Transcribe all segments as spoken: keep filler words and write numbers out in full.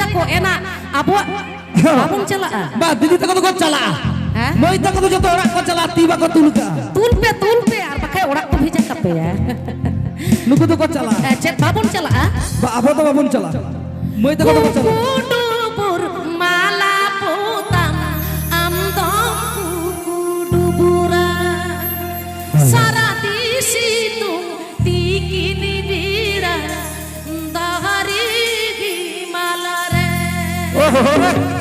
ᱛᱟᱠᱚ ᱮᱱᱟ ᱟᱵᱚᱣᱟᱜ ᱵᱟᱵᱚᱱ ᱪᱟᱞᱟᱜᱼᱟ᱾ ᱵᱟ, ᱫᱤᱫᱤ ᱛᱟᱠᱚ ᱫᱚᱠᱚ ᱪᱟᱞᱟᱜᱼᱟ᱾ ᱦᱮᱸ? ᱢᱟᱹᱭ ᱛᱟᱠᱚ ᱫᱚ ᱡᱚᱛᱚ ᱚᱲᱟᱜ ᱠᱚ ᱪᱟᱞᱟᱜᱼᱟ, ᱛᱤ ᱵᱟᱠᱚ ᱛᱩᱞ ᱠᱟᱜᱼᱟ᱾ ᱛᱩᱞ ᱯᱮ, ᱛᱩᱞ ᱯᱮ, ᱟᱨ ᱵᱟᱠᱷᱟᱡ ᱚᱲᱟᱜ ᱠᱚ ᱵᱷᱮᱡᱟ ᱠᱟᱯᱮᱭᱟ᱾ ᱱᱩᱠᱩ ᱫᱚᱠᱚ ᱪᱟᱞᱟᱜᱼᱟ᱾ ᱮ, ᱪᱮᱫ ᱵᱟᱵᱚᱱ ᱪᱟᱞᱟᱜᱼᱟ? ᱵᱟ, ᱟᱵᱚ ᱫᱚ ᱵᱟᱵᱚᱱ ᱪᱟᱞᱟᱜᱼᱟ᱾ ᱢᱟᱹᱭ ᱛᱟᱠᱚ ᱫᱚᱠᱚ ᱪᱟᱞᱟᱜᱼᱟ᱾ ᱠᱩᱠᱩᱰᱩᱵᱩᱨ ᱢᱟᱞᱟ ᱯᱚᱛᱟᱢ ᱟᱢ ᱫᱚᱢ ᱠᱩᱠᱩᱰᱩᱵᱩᱨᱟ᱾ ᱥᱟᱨᱟ ᱫᱤ ᱥᱤᱛᱩᱝ ᱛᱤᱠᱤᱱ ᱵᱮᱲᱟ ᱫᱟᱨᱮ ᱜᱮ ᱢᱟᱞᱟ ᱨᱮ᱾ ᱳᱦᱳ᱾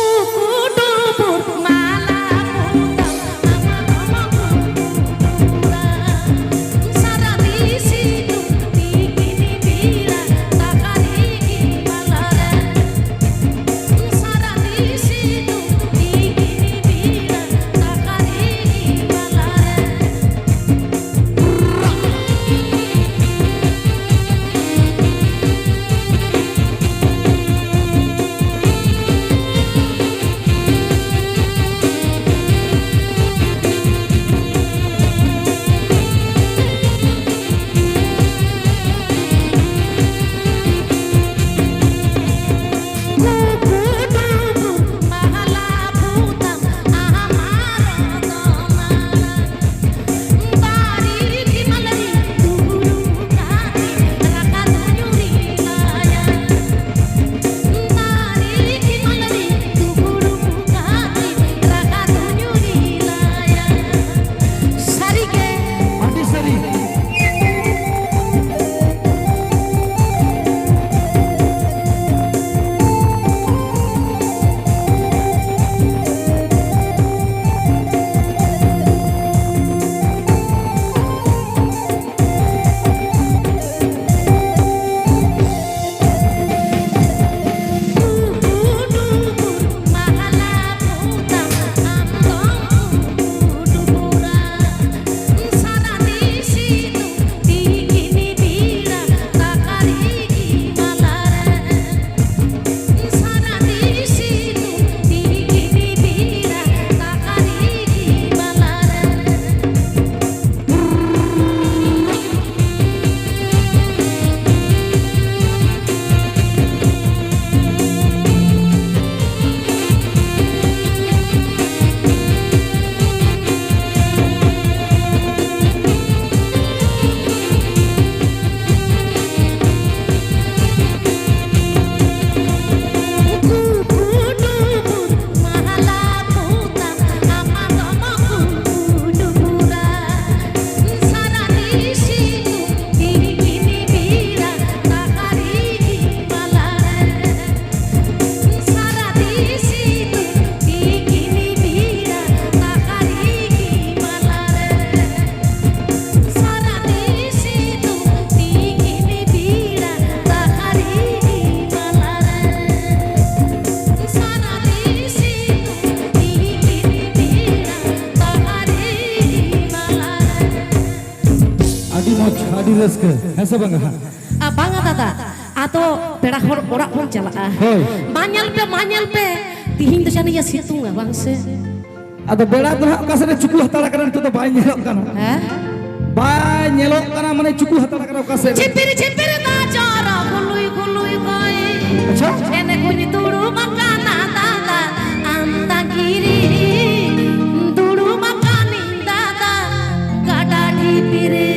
ᱠᱩᱠᱩᱰᱩᱵᱩᱨ ᱢᱟᱞᱟ ᱯᱚᱛᱟᱢ ᱟᱢ ᱫᱚᱢ ᱠᱩᱠᱩᱰᱩᱵᱩᱨᱟ᱾ ᱥᱟᱨᱟ ᱫᱤ ᱥᱤᱛᱩᱝ ᱛᱤᱠᱤᱱ ᱵᱮᱲᱟ ᱫᱟᱨᱮ ᱜᱮ ᱢᱟᱞᱟ ᱨᱮ᱾ ᱢᱚᱡᱽ, ᱟᱹᱰᱤ ᱨᱟᱹᱥᱠᱟᱹ, ᱦᱮᱸ ᱥᱮ ᱵᱟᱝᱟ ᱦᱟᱸᱜ? ᱟ, ᱵᱟᱝᱟ ᱫᱟᱫᱟ, ᱟᱫᱚ ᱯᱮᱲᱟ ᱦᱚᱲ ᱚᱲᱟᱜ ᱵᱚᱱ ᱪᱟᱞᱟᱜᱼᱟ᱾ ᱦᱳᱭ᱾ ᱢᱟ ᱧᱮᱞ ᱯᱮ, ᱢᱟ ᱧᱮᱞ ᱯᱮ, ᱛᱤᱦᱤᱧ ᱫᱚ ᱡᱟᱹᱱᱤᱡ ᱮ ᱥᱤᱛᱩᱝᱟ, ᱵᱟᱝ ᱥᱮ? ᱟᱫᱚ ᱵᱮᱲᱟ ᱫᱚ ᱦᱟᱸᱜ ᱚᱠᱟ ᱥᱮᱫ ᱨᱮ ᱪᱩᱠᱩ ᱦᱟᱛᱟᱲ ᱠᱟᱱᱟ, ᱱᱤᱛᱚᱜ ᱫᱚ ᱵᱟᱭ ᱧᱮᱞᱚᱜ ᱠᱟᱱᱟ᱾ ᱦᱮᱸ? ᱵᱟᱭ ᱧᱮᱞᱚᱜ ᱠᱟᱱᱟ, ᱢᱟᱱᱮ ᱪᱩᱠᱩ ᱦᱟᱛᱟᱲ ᱠᱟᱱᱟ ᱚᱠᱟ ᱥᱮᱫ ᱨᱮ᱾ ᱪᱷᱤᱯᱤᱨ ᱪᱷᱤᱯᱤᱨ ᱫᱟᱜ ᱡᱚᱨᱚ ᱜᱩᱞᱩᱭ ᱜᱩᱞᱩᱭ ᱠᱚᱭ᱾ ᱟᱪᱪᱷᱟ᱾ ᱮᱱᱮ ᱠᱩᱧ ᱫᱩᱲᱩᱵ ᱟᱠᱟᱱᱟ ᱫᱟᱫᱟ ᱟᱢᱫᱟ ᱜᱤᱨᱤ, ᱫᱩᱲᱩᱵ ᱟᱠᱟᱱᱤᱧ ᱫᱟᱫᱟ ᱜᱟᱰᱟ ᱰᱷᱤᱯᱤ ᱨᱮ᱾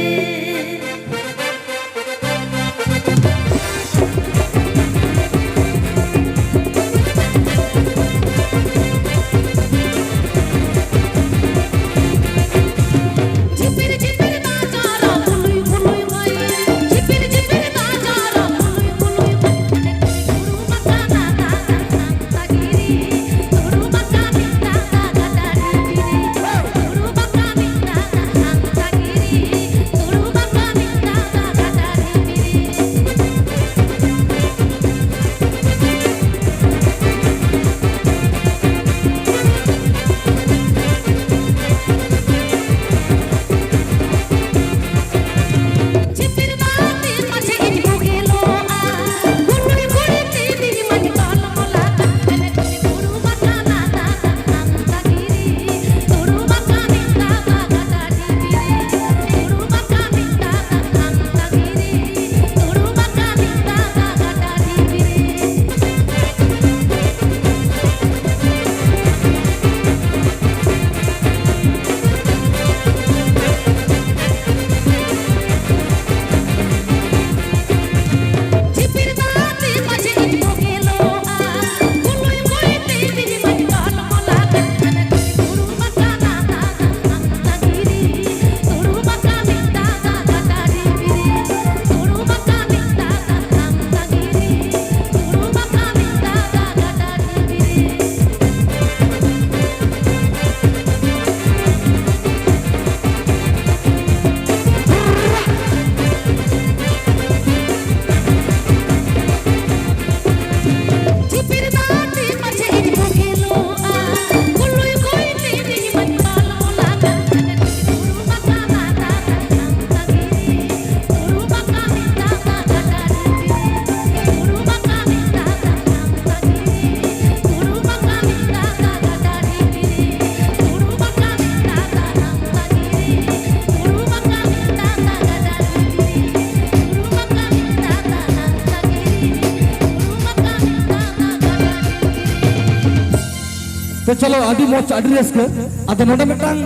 ᱪᱚᱞᱚ, ᱟᱹᱰᱤ ᱢᱚᱡᱽ, ᱟᱹᱰᱤ ᱨᱟᱹᱥᱠᱟᱹ᱾ ᱟᱫᱚ ᱱᱚᱰᱮ ᱢᱤᱫᱴᱟᱝ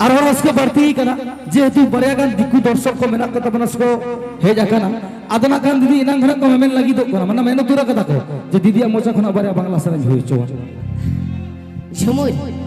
ᱟᱨᱦᱚᱸ ᱨᱟᱹᱥᱠᱟᱹ ᱵᱟᱹᱲᱛᱤ ᱠᱟᱱᱟ, ᱡᱮᱦᱮᱛᱩ ᱵᱟᱨᱭᱟ ᱜᱟᱱ ᱫᱤᱠᱩ ᱫᱚᱨᱥᱚᱠ ᱠᱚ ᱢᱮᱱᱟᱜ ᱠᱚ ᱛᱟᱵᱚᱱᱟ ᱥᱮᱠᱚ ᱦᱮᱡ ᱟᱠᱟᱱᱟ᱾ ᱟᱫᱚ ᱱᱟᱜ ᱠᱷᱟᱱ ᱫᱤᱫᱤ ᱮᱱᱟᱝ ᱠᱷᱚᱱᱟᱜ ᱠᱚ ᱢᱮᱢᱮᱱ ᱞᱟᱹᱜᱤᱫᱚᱜ ᱠᱟᱱᱟ, ᱢᱟᱱᱮ ᱢᱮᱱ ᱩᱛᱟᱹᱨ ᱟᱠᱟᱫᱟ ᱠᱚ ᱡᱮ ᱫᱤᱫᱤᱭᱟᱜ ᱢᱚᱪᱟ ᱠᱷᱚᱱᱟᱜ ᱵᱟᱨᱭᱟ ᱵᱟᱝᱞᱟ ᱥᱮᱨᱮᱧ ᱦᱩᱭ ᱦᱚᱪᱚᱣᱟᱱ᱾ ᱡᱷᱩᱢᱩᱨ᱾